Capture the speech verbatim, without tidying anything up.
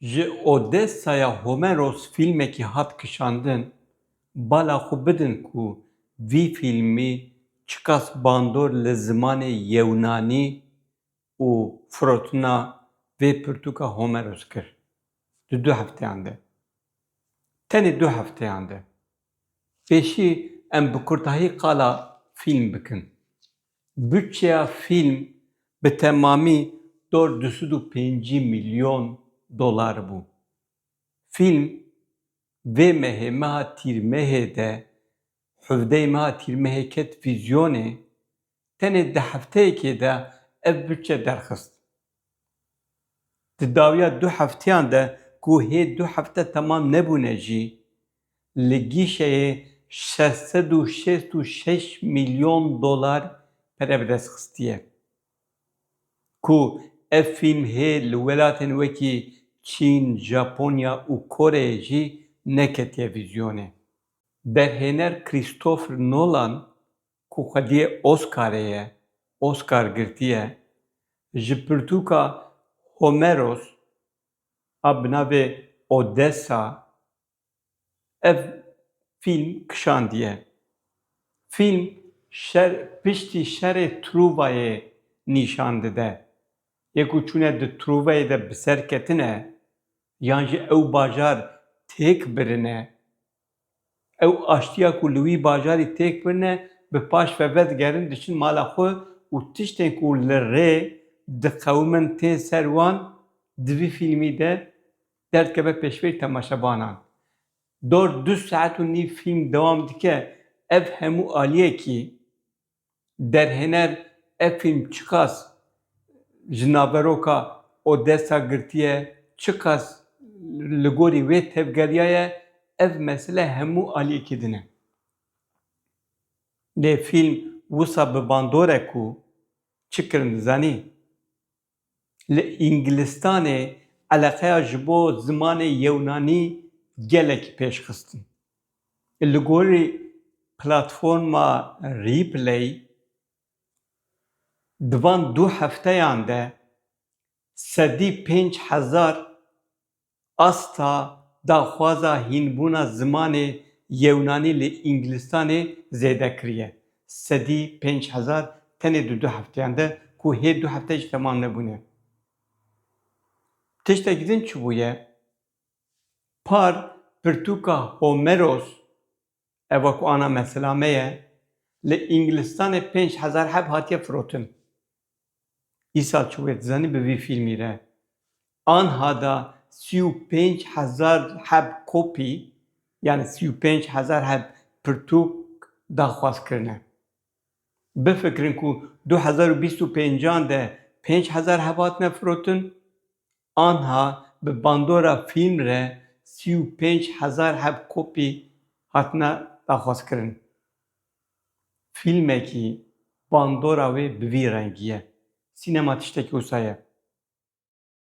Ji Odessaya Homeros fîlmekî hat kişandin, bala xwe bidin ku vî fîlmî çiqas bandor li zimanê yewnanî û firotina vê pirtûka Homeros kir di du hefteyan de. Tenê du hefteyan de. Pêşî em bi kurtahî qala fîlm bikin. Budçeya fîlm bi temamî dor du sed û pêncî milyon dolar bû. Fîlm vê mehê, meha Tîrmehê de, hevdeyê meha Tîrmehê ket vîzyonê, tenê di hefteyekê de ev budçe derxist. Di dawiya du hefteyan de ku hê du hefte temam nebûne jî, li gîşeyê şeş sed û şêst û şeş milyon dolar pere bi dest xistiye. Ku ev fîlm hê li welatên wekî Çîn, Japonya û Koreyê jî neketiye vîzyonê. Derhêner Christopher Nolan ku xwediyê Oscarê ye, Oscar girtiye, ji pirtûka Homeros a bi navê Odessa ev fîlm kişandiye. Fîlm şer, piştî şerê Truvayê nîşan dide. Yê ku çûne di Truvayê de bi ser ketine, yan jî ew bajar têk birine, ew aştiya ku li wî bajarî têk birine, bi paş ve vedigerin, diçin mala xwe û tiştên ku li rê diqewimin tên ser wan, di vî fîlmî de derdikeve pêşberî temaşevanan. Dor du saet û nîv fîlm dewam dike, ev hemû aliyekî derhêner ev fîlm çiqas ji naveroka Odessa girtiye, çiqas li gorî wê tevgeriyaye, ev mesele hemû aliyekî din e. Lê fîlm wisa bi bandor e ku çi kirin dizanî? Li Îngilistanê eleqeya ji bo zimanê yewnanî gelekî pêş xistin. Li gorî platforma Replay, di van du hefteyan de sedî pênc hezar asta daxwaza hînbûna zimanê yewnanî li Îngilistanê zêde kiriye. Sedî pênc hezar tenê di du hefteyan de, ku hê du hefte jî temam nebûne. Tiştekî din çi bûye? Par pirtûka Homeros, eva ku ana mesela me ye, li Îngilistanê pênc hezar heb hatiye firotin. Îsal çi wê dizanî bi vî fîlmî re? Anha da sî û pênc hezar heb kopî, yani sî û pênc hezar heb pirtûk daxwaz kirine. Bifikirin ku du hezar û bîst û pêncan de pênc hezar heb hatine firotin, anha bi bandora fîlm re sî û pênc hezar heb kopî hatina daxwazkirin. Fîlmekî bandora wê bi vî rengî ye. Sînema tiştekî wisa ye.